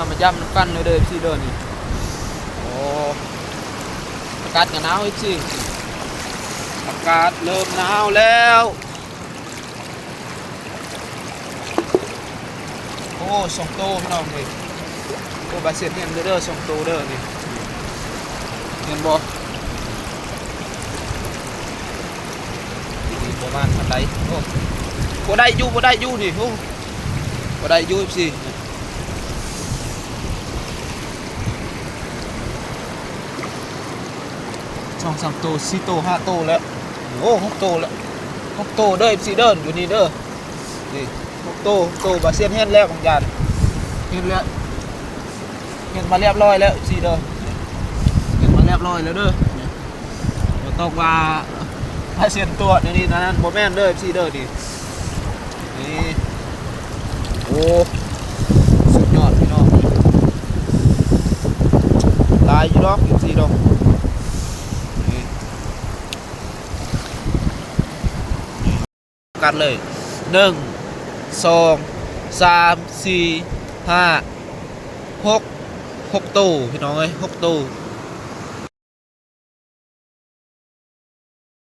ມາຢ້ຳນຳກັນເດີ ເດີ ເອັຟຊີ ເດີ ນີ້. ໂອ້ ອາກາດກໍໜາວ ເອັຟຊີ ອາກາດເລີ່ມໜາວແລ້ວ. ໂອ້ ສອງໂຕພີ່ນ້ອງເອີຍ. ໂອ້ ບາເຊັດເຫັນເດີ ສອງໂຕເດີນີ້ ເຫັນບໍ່? ນີ້ບໍ່ຫວານປານໃດ. ໂອ້ ພໍໄດ້ຢູ່ ພໍໄດ້ຢູ່ນີ້. ໂອ້ ພໍໄດ້ຢູ່ ເອັຟຊີ ສອງສາມໂຕ ສີ່ໂຕ ຫ້າໂຕແລ້ວ. ໂອ້ ຫົກໂຕແລ້ວ ຫົກໂຕເດີ ເອັຟຊີ ເດີ ຢູ່ນີ້ເດີ. ນີ້ ຫົກໂຕ ຫົກໂຕ ບາເຊັດເຫັນແລ້ວບາງຢ່າງ ເຫັນແລ້ວ ເຫັນມາລຽບຮ້ອຍແລ້ວ ເອັຟຊີ ເດີ ເຫັນມາລຽບຮ້ອຍແລ້ວເດີ. ບໍ່ຕ້ອງວ່າ ບາເຊັດຕົວະແນວນີ້ແນວນັ້ນ ບໍ່ແມ່ນເດີ ເອັຟຊີ ເດີ ນີ້. ນີ້ ໂອ້ ສຸດຍອດພີ່ນ້ອງ ຫຼາຍຢູ່ດອກ ເອັຟຊີ ດອກ. ນີ້ ກັນເລີຍ ໜຶ່ງ ສອງ ສາມ ສີ່ ຫ້າ ຫົກ ຫົກໂຕພີ່ນ້ອງເອີຍ ຫົກໂຕ.